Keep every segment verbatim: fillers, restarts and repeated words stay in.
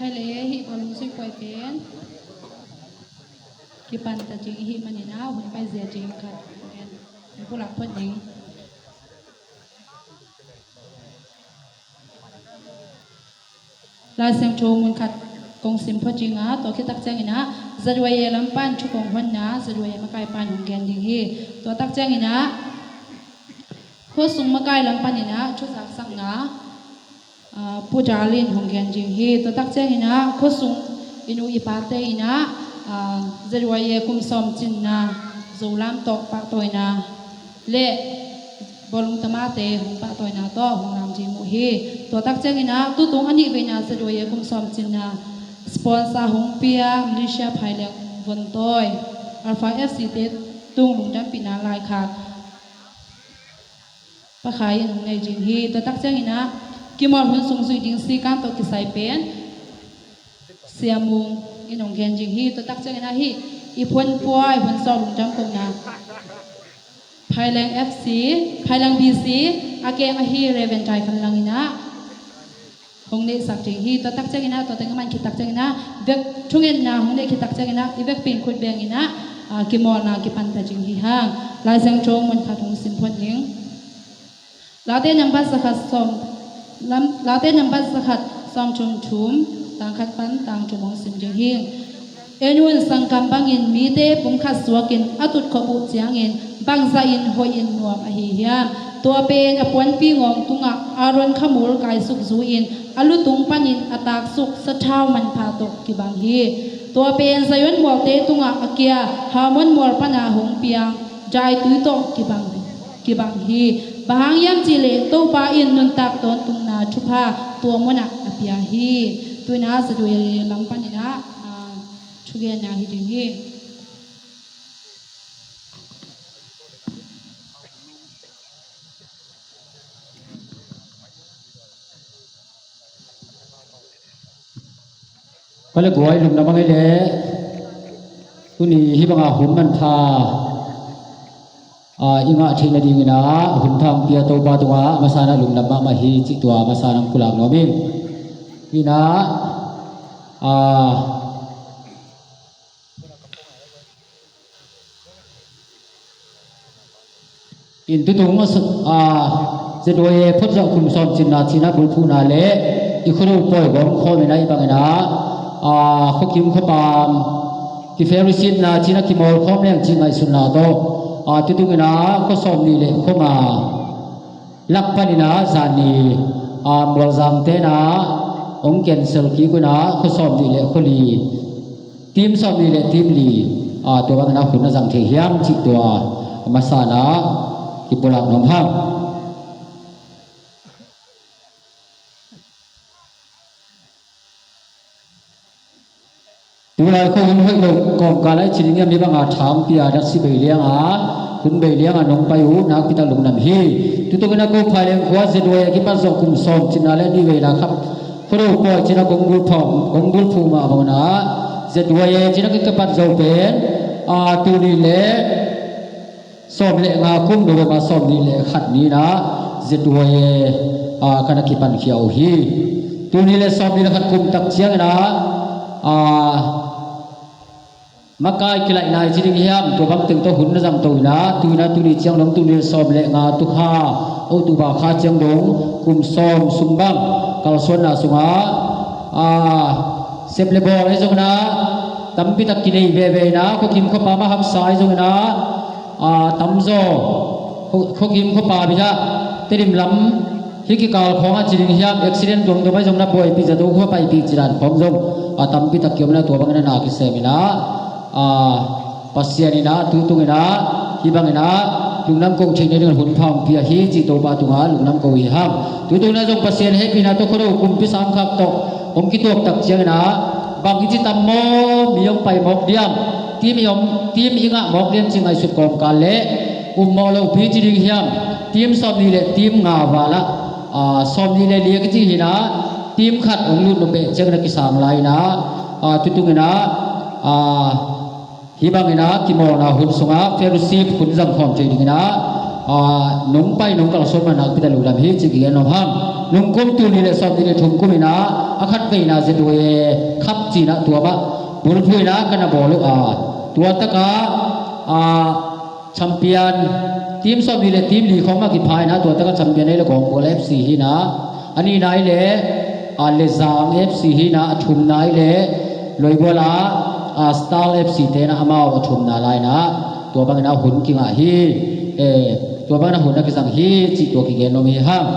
Hei le, hih bawlung sui kuai pen kipan ta ding i hih manin ah hun pai zia ding khat gen, pulak phot ding. Lai Siangtho mun khat kong sim phot ding a, tua khit tak ciangin ah Z Y A lam pan thu kong honna, Z Y A makai pan hong gen ding hi. Tua tak ciangin ah khuasung makai lam panin ah thu zaksakna, ah, Pu Darlin hong gen ding hi. Tua tak ciangin ah khuasung i nu i pate in ah, ah, Z Y A kum sawm cinna Zolam tawh pahtawina le bawlung tamate hong pahtawina tawh hong lam ding uh hi. Tua tak ciangin ah tutung a nih veina Z Y A kum sawm cinna sponsor hong pia Malaysia Phaileng Vontawi, Alpha F C te tung lungdampihna laikhak Pa Khai in hong nei ding hi. Tua tak ciangin ah kimawl hun sung zuih ding sikan tawh kisai pen Sia Mung in hong gen ding hi. Tua tak ciangin ah hih i phuanpuai hun sawh lungdam kohna Phaileng F C, Phaileng B C a keng ahi Reverend Dai Khan Lang in ah hong neihsak ding hi. Tua tak ciangin ah, tua teng a man khit tak ciangin ah, vek thungetna hong neih khit tak ciangin ah, i vekpi in khut beng in ah, ah, kimawlna kipan ta ding hi hang. Lai Siangtho mun khat hong sim phot ding. Late nambat zakhat sawm, lam, Late nambat zakhat sawm thum thum, tang khat pan tang thum hong sim ding hi. En un, sangkam bangin mite pumkhat suakin a tutkhop uh ciangin bangzahin hoihin nuam ahi hiam? Tua pen a puanpi ngawng tungah Aaron khamul kaisuk zu-in a lutung panin a taksuk sathau manpha tawh kibang hi. Tua pen Zion mualte tungah a kia Hermon mual pana hong piang daitui tawh kibang, kibang hi. Bang hang hiam cihleh Topa in nuntak tawntungna thupha tua munah a pia hi. Tuina Z Y A lam panin ah, ah, thugenna hi ding hi. Ka le guai lungdam a ngei le tuni hih banga hun manpha, ah, i ngah theih nadingin ah hun thang pia Topa tungah a masa in ah lungdam mahmah hi cih tua a masa in ah pulak nuam ing. Ina, ah, in tutung a, a, Z Y A phot zawh kum sawm cinna cih in ah bulphuhna le i khuado pawi gawm khawm in ah hih bangin ah, a, khuakim khuapam ki fellowshipna cih in ah kimawl khawm leng cih ngaihsutna tawh, a, tutung in ah khua sawm nih le khua nga lak panin ah zan ni, a, Mualzang te in ah hong cancel kik un ah khua sawm nih le khua li, team sawm nih le team li, a, tua bangin ah hun a zang thei hiam cih tua a masa in ah kipulak nuam hang. Tulai khua hun hoih lo kawmkal ah i ci ding hiam, hih banga thang pia daksi bei lianga, hun bei lianga nong pai uh nakpi tak lungdam hi. Tutung in ah ko Phaileng khua Z Y A kipat zawh kum sawm cinna le nih veina khap khuado pawi cih in ah kong bulphuh, kong bulphuh mah bangin ah Z Y A cih in ah kipat zo pen, a, tuni le sawm le nga kum November sawm nih le khat ni in ah Z Y A, a, ka na kipankhia uh hi. Tuni le sawm nih le khat kum tak ciangin ah, a, makai kilaihna i ci ding hiam, tua bang teng tawh hun na zang to in ah, tu in ah tuni ciang dong tuni le sawm le nga tu kha, o tu ba kha ciang dong kum sawm sung bang kalsuanna sungah, a, sep le bawl ahi zongin ah tampi tak kinei veve in ah, khuakim khuapam a haksa ahi zongin ah, a, tamzaw, khuakim khuapa bia Tedim lam hih kikal khawngah ci ding hiam, accident duamduam ahi zongin ah buaipih zato khua paipih cih dan khawng zong, a, tampi tak kiom in ah tua bangin ah na kisem in ah, a, Pasian in ah tutung in ah hih bangin ah lungdam ko theih nading hun pha hong pia hi cih Topa tungah lungdam ko hi hang. Tutung in ah zong Pasian hehpihna tawh khuado kumpi sangkhak tawh hong kituak tak ciangin ah bang i ci tam maw, mi hong pai mawk diam, team i om, team i ngah mawk diam cih ngaihsut kawmkal le um mawh lopi ci ding hiam, team sawm nih le team nga val ah, a, sawm nih le li a kici hi in ah team khat hong lut nop peh ciangin ah kisang lai in ah, a, tutung in ah, a, hih bangin ah kimawlna hun sungah fellowship hun zang khawm thei dingin ah Aa, nong pai nong kalsuan man nakpi tak lungdam hi ci kigen nuam hang. Nung kum tul nih le sawmnih le thum kum in ah a khat veina Z Y A Cup ci-in ah tua mah bulphuh in ah ka na bawl uh a, tua tak ah, aa, champion team sawmnih le team li khawng mah kipha in ah tua tak ah champion ei le Kawngbawl F C hi in ah, a nihna ei le, aa, Lezang F C hi in ah, a thumna ei le Loibual ah, aa, Star F C te in ah amau a thumna lai in ah tua bangin ah hun kingah hi. Eh, tua bangin ah hun a kizang hi cih tua kigen nuam hi hang.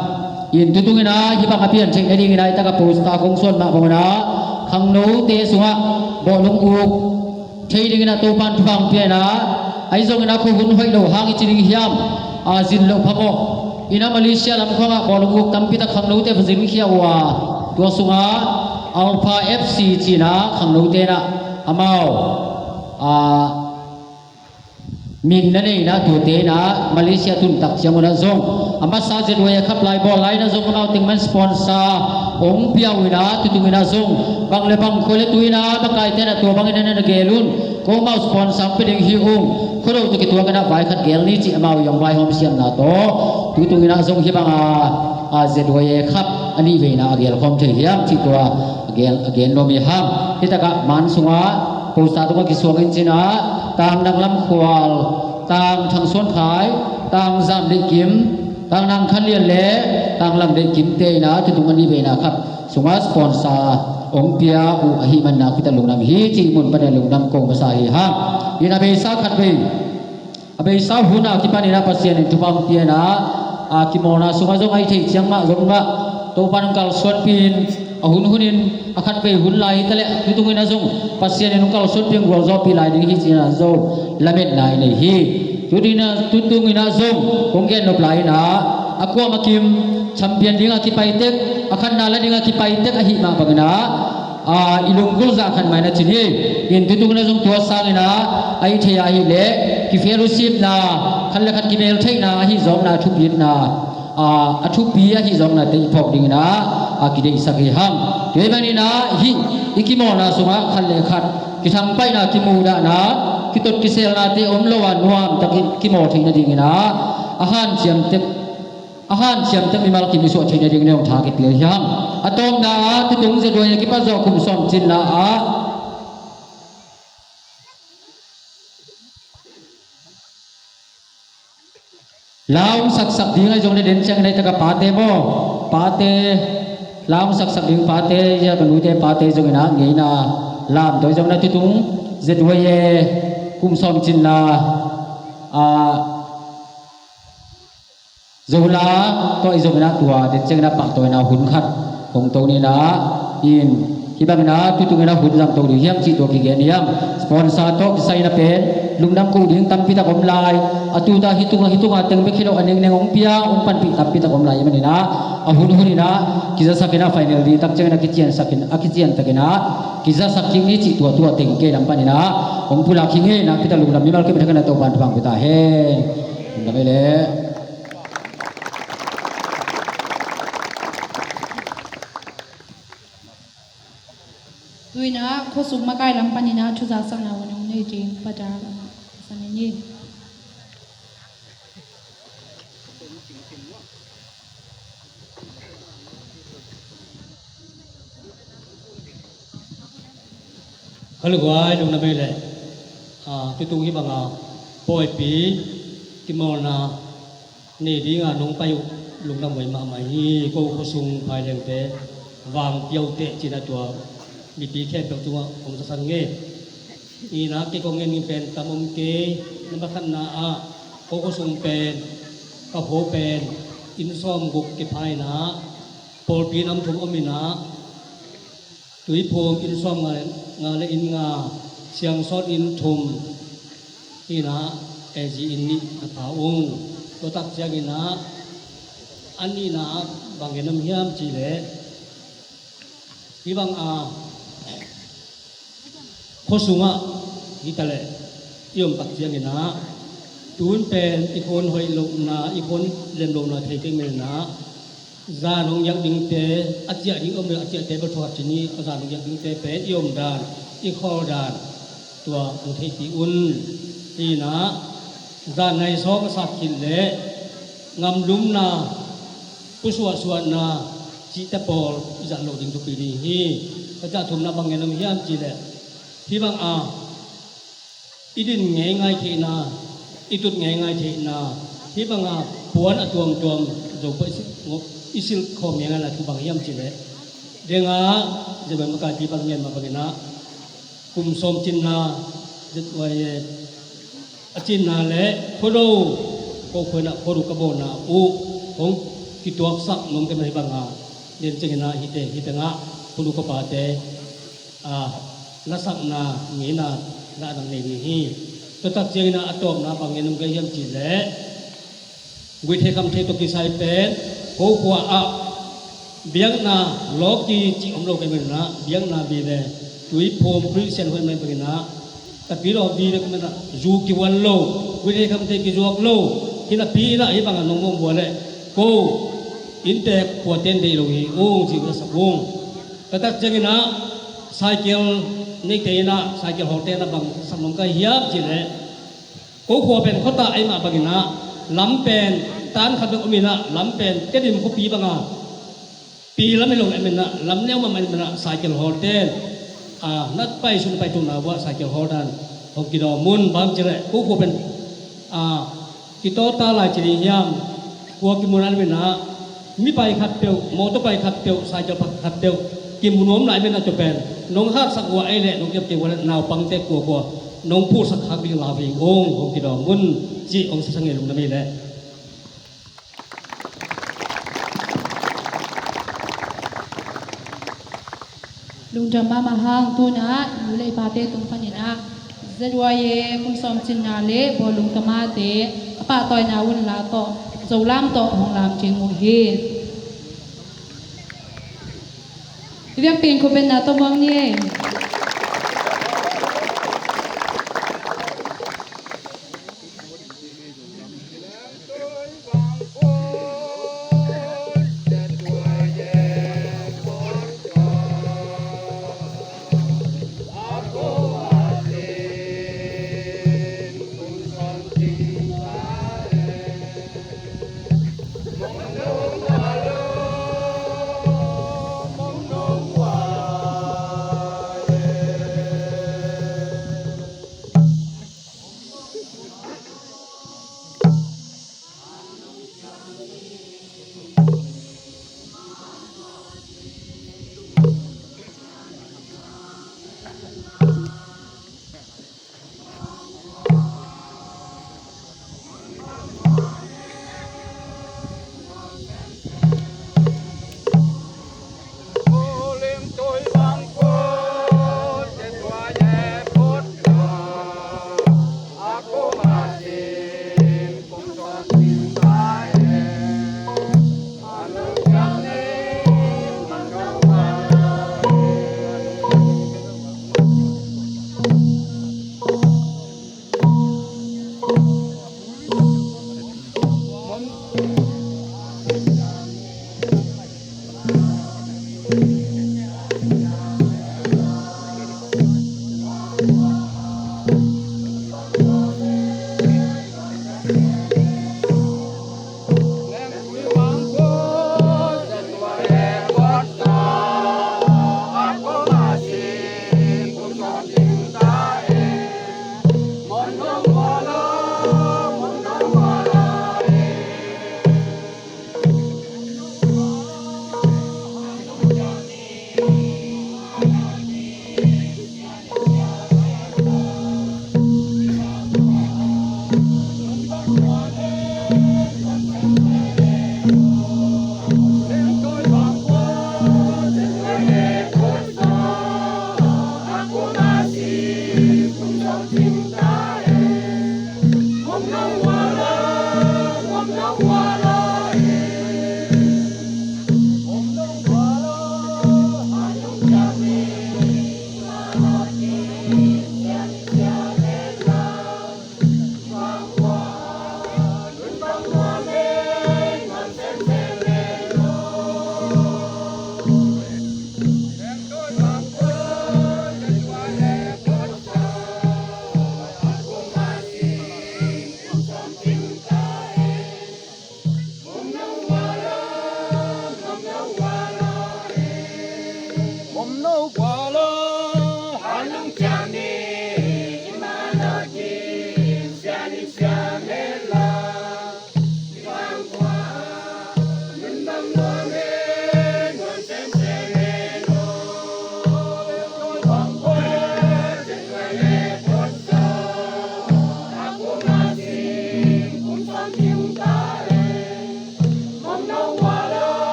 In tutung in ah hih bang a pian theih nading in ah hih tak ah poster kong suan mah bangin ah khangnote sungah bawlung uk thei dingin ah Topa'n thupha hong pia in ah, ahi zongin ah khuahun hoih lo hang i ci ding hiam, aa, zin loh phamawh in ah Malaysia lam khawngah bawlung uk tampi tak khangnote va zin khia uh a, tua sungah Alpha F C ci-in ah khangnote in ah amau, aa, min na nei in ah tuate in ah Malaysia tun tak ciangun ah zong a masa Z Y A Cup lai bawl lai in ah zong amau teng man sponsor hong pia uh in ah tutung in ah zong bang le bang khua le tui in ah makaite in ah tua bangin ah na gel un, ko amau sponsor hong pia ding hi ung, khuado tawh kituak in ah vai khat gel ni cih amau i hong vaihawm siamna tawh tutung in ah zong hih bang a, a, Z Y A Cup a nih veina a gelkhawm thei hiam cih tua a gen, a gen nuam hi hang. Hih tak ah man sungah poster tungah kisuang in ci-in ah Tang Danglam Khual, Tang Thang Suan Khai, Tang Zam Deih Kim, Tang Nang Khan Lian le Tang Lang Deih Kim te in ah tutung a nih veina Cup sungah sponsor hong pia uh ahih man nakpi tak lungdam hi cih mun panin lungdam ko masa hi hang. In a beisa khat vei, a beisa hun a kipan in ah Pasian in thupha hong pia in ah, a, kimawlna sungah zong a hih theih ciang mah zong mah Topa'n hong kalsuanpih in, a hun hun in a khat vei hun lai hi ta leh tutung in ah zong Pasian in hong kalsuanpih hong gualzawhpih lai ding hi ci-in ah zong lametna i nei hi. Tutung in ah, tutung in ah zong kong gen nop lai in ah a kuamah kim champion ding a kipai tek, a khatna la ding a kipai tek ahih mah bangin ah, aa, i lunggulh zah khat mah in ah cin hi. In tutung in ah zong tua sangin ah a hih theih ahih leh kifellowshipna, khat le khat kimeltheihna ahi zawkna a thupitna, aa, a thupi ahi zawknate i phawk dingin ah, a, kideihsak hi hang. Tua ahih manin ah hih i kimawlna sungah khat le khat kithangpaihna, kimuhdahna, kitot kiselnate om lo a nuamtak i kimawl theih nadingin ah a hanciam tek, a hanciam tek mimal kim i suah theih nading in hong tha kipia hi hang. A tawpna ah tutung Z Y A kipat zawh kum sawm cin la ah la hong saksak ding ahi zong le den ciangin ah hih tak ah pate maw, pate, la hong saksak ding pate, ya ka nute pate zongin ah ngeina lamto ahi zongin ah tutung Z Y A kum sawm cin la, ah, Zola tawh ahi zongin ah tua den ciangin ah pahtawi in ah hun khat hong to ni in ah, in hih bangin ah tutung in ah hun zang to ding hiam cih tua kigen hiam. Sponsor tawh kisai in ah pen lungdam ko ding tampi tak om lai. A tuta hih tungah, hih tungah teng bek hi lo a nengneng hong pia, hong panpih tampi tak om lai ahih manin ah a hun hun in ah kizasak in ah final ding tak ciangin ah kiciansak in, a kiciantak in ah kizasak kik ni cih tua tua teng kei lam panin ah hong pulak hi ing ei. Nakpi tak lungdam mimal kim thak in ah Topa'n thupha hong pia ta hen. Lungdam ei leh. Tu-in ah khuasung makai lam panin ah thuzaksakna hun hong nei ding Pater Sam in hi. Kha le guai lungdam ei leh, a, tutung hih banga pawipi kimawlna nei dinga nong pai uh lungdam huai mahmah hi. Ko khuasung phailengte vang piauteh cina tua mipi khempeuh tungah kong zasak ing ei. Ina kei kong ngen pen tam om kei. Namba khatna ah ko khuasung pen ka pho pen inn sawmguk kipha ina pawlpi nam thum om ina Tuiphum inn sawm nga le, nga le inn nga, Siangsawt inn thum, ina A G inn nih a pha ung. Tua tak ciangin ah a nihna ah bang gen om hiam cih leh, hih bang a khuasungah hi ta leh i om tak ciangin ah tun pen i khuan hoih lohna, i khuan lem lohna thei kei mel in ah zan hong giak dingte, a ciah ding om le a ciahte bel thuakhat ci ni, a zan hong giak dingte pen i om dan, i khawl dan tua hong theihpih un. Ina zan nai sawm a sak khit leh Ngamlumna, pusuahsuahna cihte pawl i zat loh ding thupi ding hi. Ka zah thumna bang gen om hiam cihleh, hih bang a i din ngeingai theihna, i tut ngeingai theihna, hih bang a puan a tuamtuam Zopua i silh, i silh khawm ngeingaina thu bang hiam cihleh, dengah Zebel makaipi bang gen mah bangin ah, kum sawm cinna, Z Y A a cinna le Khuado, ko khua in ah Khuado ka bawlna uh hong kituaksak nuam ka hih bang a, den ciangin ah hihte, hih tengah Khuado ka pate, a, lasakna ngeina na dang nei ding hi. Tua tak ciangin ah a tawpna bang gen nuam ka hiam cihleh, guihtheih khamtheih tawh kisai pen, ko khua ah biakna lawki cih om lo ka hih manin ah, biakna vive, tuiphum Khristian hoih mai bangin ah, tapi lo vive ka hih manin ah, zu kihuan lo, guihtheih khamtheih kizuak lo, hinapi in ah hih bang a nong muangbua leh, ko innte khuate in deih lo hi ung cih ka sak ung. Tua tak ciangin ah, cycle neite in ah, cycle hawlte in ah bang sak nuam ka hiam cihleh, ko khua pen khuata ahih mah bangin ah, lam pen tan khat bek om in ah, lam pen Tedim khuapi bang a, pi lam hi lo ahih manin ah, lam neu mahmah ahih manin ah, cycle hawlte in, a, na pai sun pai tuna uh ah cycle hawlna hong kidawm un. Bang hang hiam cihleh, ko khua pen, a, kitawta lai ci ding hiam, khua kimu nai ahih manin ah, mi pai khatpeuh, mawtaw pai khatpeuh, cycle pai khatpeuh kimu nuam lai ahih manin ah, tua pen nong haksak uh a, ei leh nong kep kei uh a leh, naupangte kuakua nong phutsak khak ding lau hi ung, hong kidawm un, cih hong sisan ngei lungdam hi leh. Lungdam mahmah hang. Tu-in ah i nu le i pate tung panin ah, Z Y A kum sawm cinna le bawlung ka mate a pahtawina hun la tawh, Zolam tawh hong lam ding uh hi. I biakpiak in khut beng na tawh muak ni ei.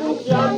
Ok.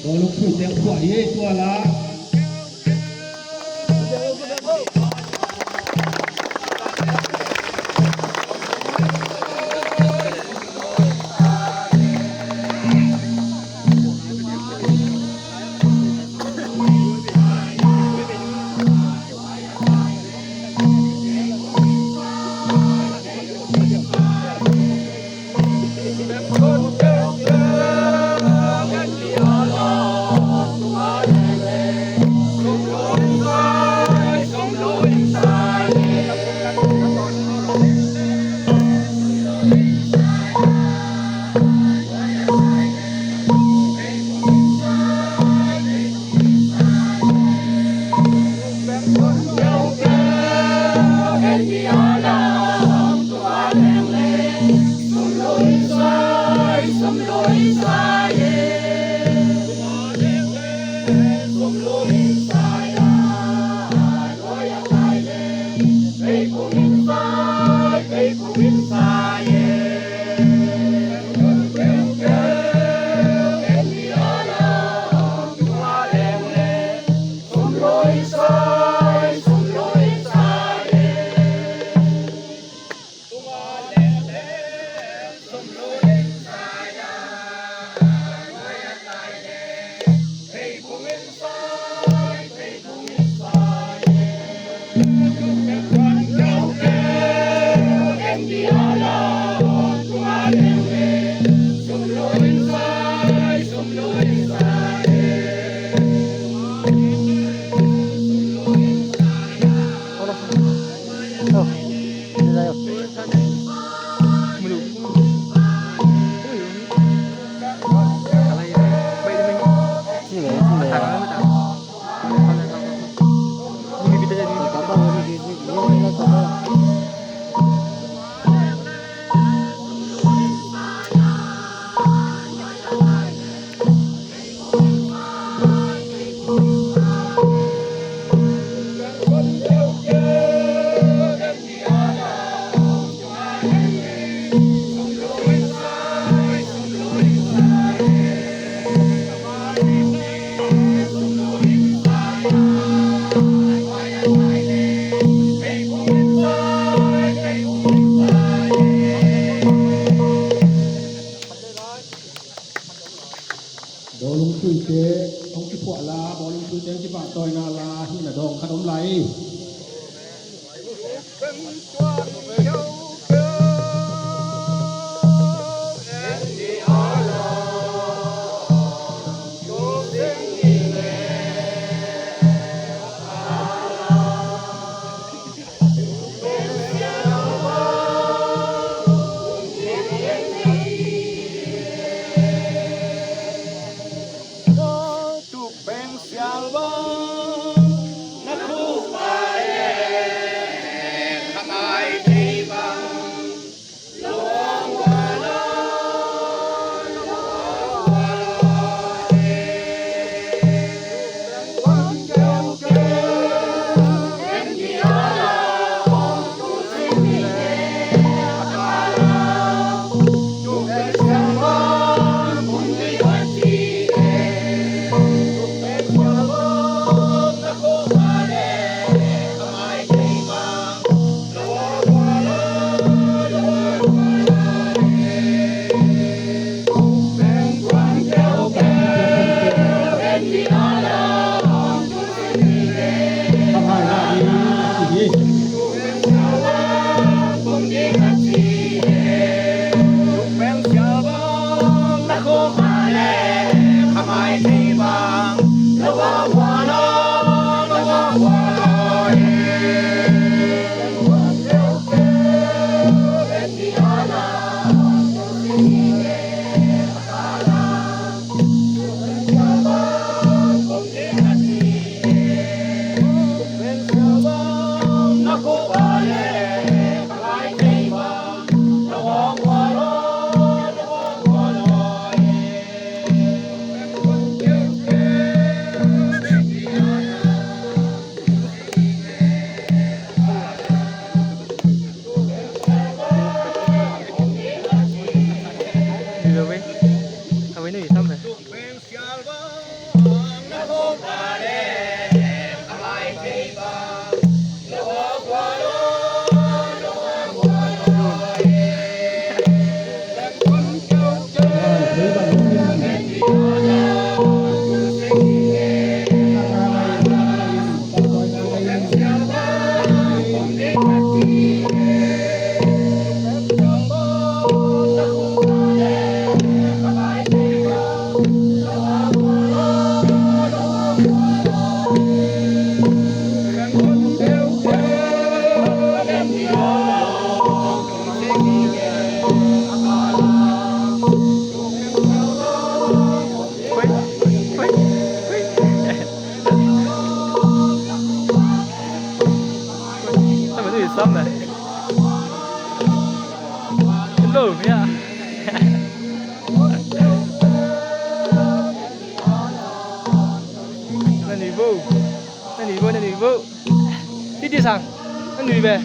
Bawlung Phuiteng phuah hi ei tua la. Bawlung Phuite hong kiphuah la, Bawlung Phuite hong kipahtawina la, hihna dawng khat om lai. Sam eh. Hello, yeah. Na nui vo. Na nui vo, na nui vo. Titi sang. Na nui ve.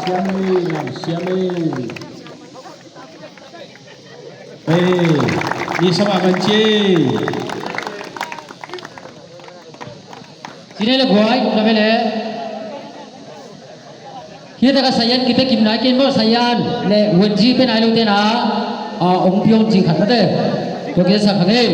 Siam ei, siam ei, siam ei. Ei, ni sama man ci. Cine le guai, na vele. Hia taka sayan kita kim nai ken bo sayan le wenji pe nai lo te na. A, ong piong ji khat na te. Tua kia sa khat ei.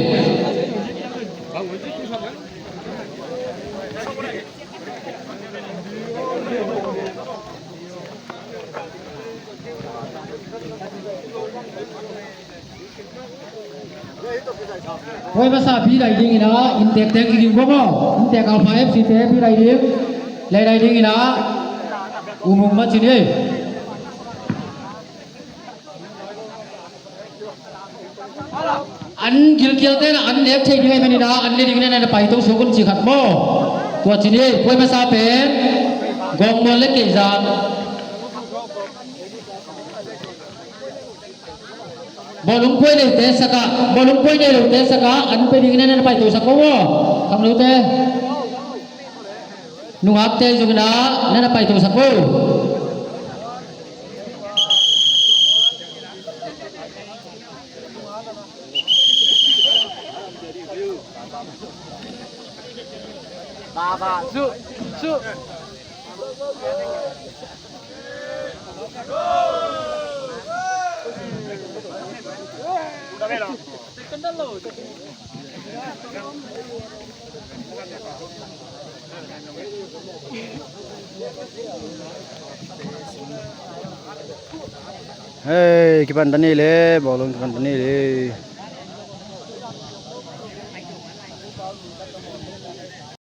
Koi masa pi lai ding ina, intek teng i ding bo maw. Intek Alpha F C te pi lai ding. Lai lai ding ina. Umung ma cin ei. An gilkial te na an nek thei ding ai mani na an ne ding na na pai to so kun ci khat maw. Tua cin ei, koi masa pen. Gong mol le kei zang. Bawlung puai nei te saka, bawlung puai nei lo te saka, an pe ding na na pai to sak ko. Khang lo te. Nungak te zong na na pai to sak ko. Ba, ba, su, su. Hei, kipan ta ni le, bawlung kipan ta ni le.